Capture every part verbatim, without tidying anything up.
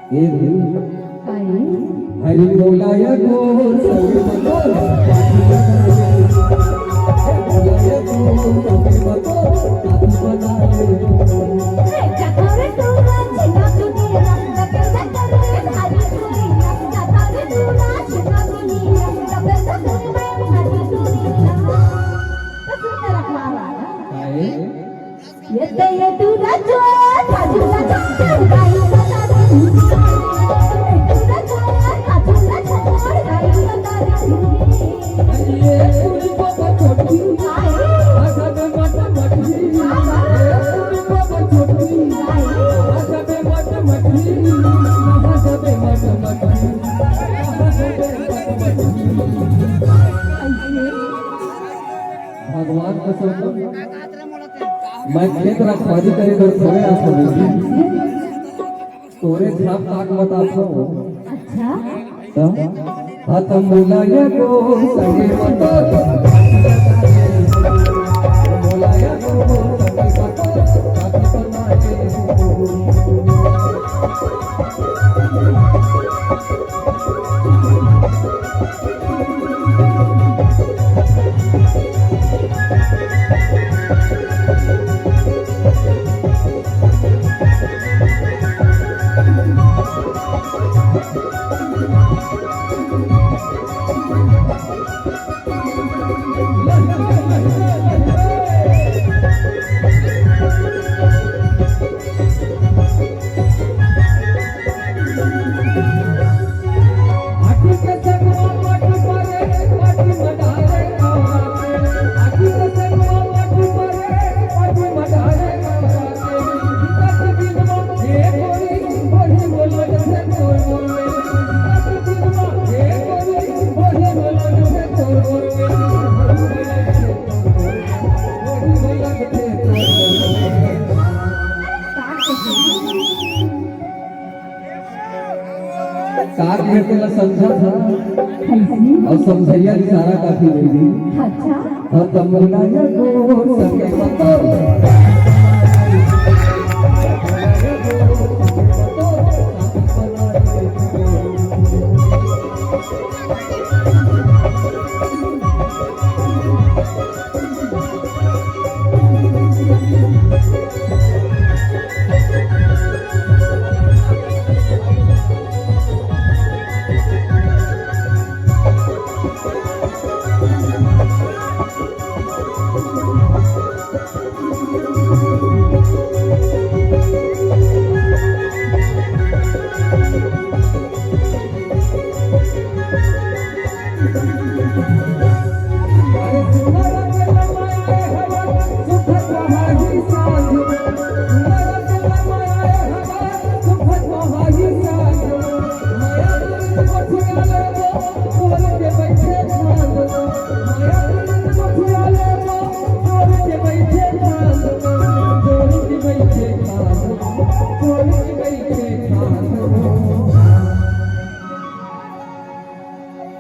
ए रे। काई? हरि बोलाया को संग मतो, बोलाया को संग मतो, काफी बनाए। ए, जतरे तू ना छिना दुनिया, जतरे जतरे हरि बोलिया, जतरे तू ना छिना दुनिया, जतरे जतरे हरि बोलिया। तो सुन रखा है। काई? ये तो ये तू राजा, राजू राजा, गाई बता दे। तू राजा, राजू राजा, गाई बता दे। ये पूरी बाबा छोटी, आए। आजा दे मत मत। ये पूरी बाबा छोटी, आए। आजा दे मत मत। आजा दे मत मत। भगवान कसम, मैं खेत रखवारी करे बर थोड़े आत हँव। तोरे छाप ताक मत आत हँव। अच्छा। त, हाँ, त मोला या को संगे मत, मोला या को संगे मत, का कहे तेला समझत हँव। अउ समझइया इशारा काफी दे दी। अच्छा। हाँ, त मोला या को संगे मत।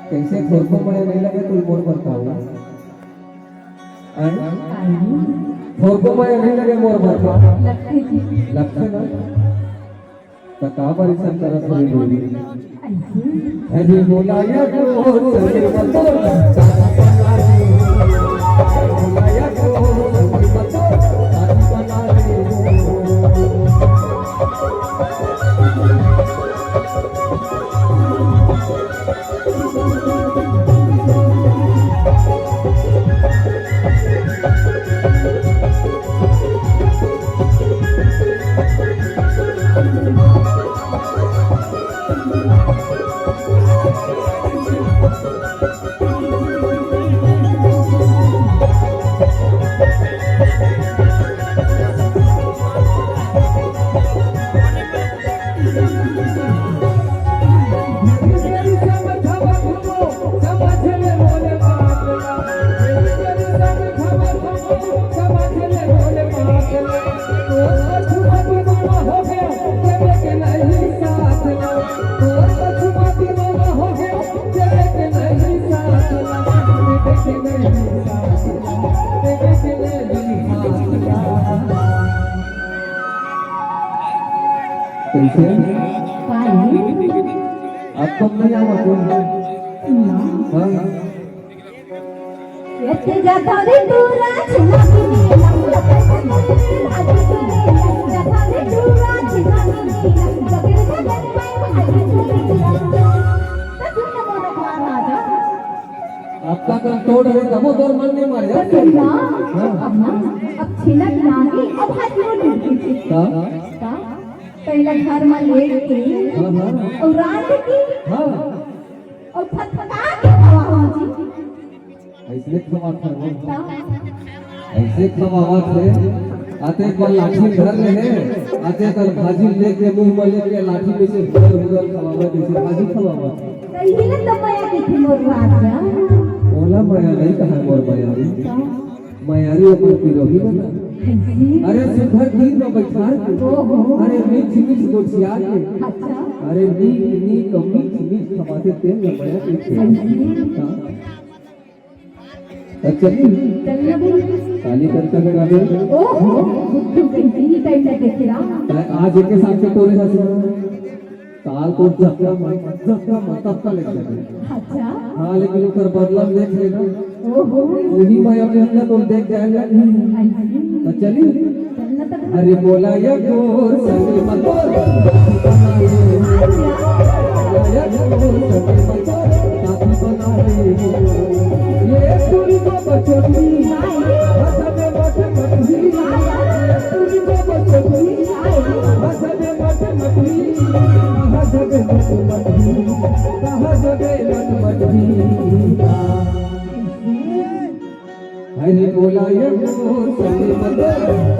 कइसे थोरको मया नइ लगे तोर मोर बर का होही? आँय? थोरको मया नइ लगे मोर बर का? लगथे जी। लगथे ना? त काबर अइसन करत हवे डोली? अइसे? अरे बोला या तो, अरे बोला या तो, अरे बोला या तो। पानी। अब तो नहीं आवा कोई। ना। हाँ। एते जाता रे दूरा छिना बिनी, जाता रे दूरा छिना बिनी, जगन जगन में भाई चोरी। तो सुन मोर राजा। अब तक हम तोड़ रहे, तबो तोर मन नहीं मारे। तो सुन ना, हाँ। अब ना, अब छिनक नानी, अब हाथ में टूट गई। का? का? पहला घर में लेट के, हाँ, हाँ। और रात की, हाँ। और फटफटा के खवा हो जी। ऐसे खवा खवा। का? ऐसे खवावत हे, आते एक बार लाठी धर ले हे, आते एक बार भाजी लेके मुंह में लेके लाठी में से हुदर हुदर खवावत, जैसे भाजी खवावत। तो इही ना तो मया कथे मोर राजा। ओला मया नहीं कहा मोर मयारी। का? मयारी अपन पिरोही बना। जी। अरे सुघर तीर में बैठार के। ओहो। अरे मीठ मीठ गोठियार के। अच्छा। अरे नीक नीक मीठ मीठ खवाथे तेल में मया कथे। जी। हाँ। अच्छा जी। चलना बोल। काली करता लगा दे। ओहो, गुड्डू के जी टाइम में देख रहा। आज एक साथ के टोले हंस रहा। काल तो जतका मन, जतका मन, ततका ले जाबे। अच्छा। हाँ, लेकिन ओकर बदला में देख लेना। ओहो। वही मैं अपने अंदर तो देख जाएगा। अच्छा। तो चली। चलना तो अरे बोला ये गोर संग मत बोल। ये गोर संग मत बोल। ये तुमको बचोगी। हाथ में मत मत भी। ये तुमको बचोगी। हाथ में मत मत भी। कहाँ जगे मत मत भी। कहाँ जगे मत मत भी। हरि बोला ये गोर संग मत बोल।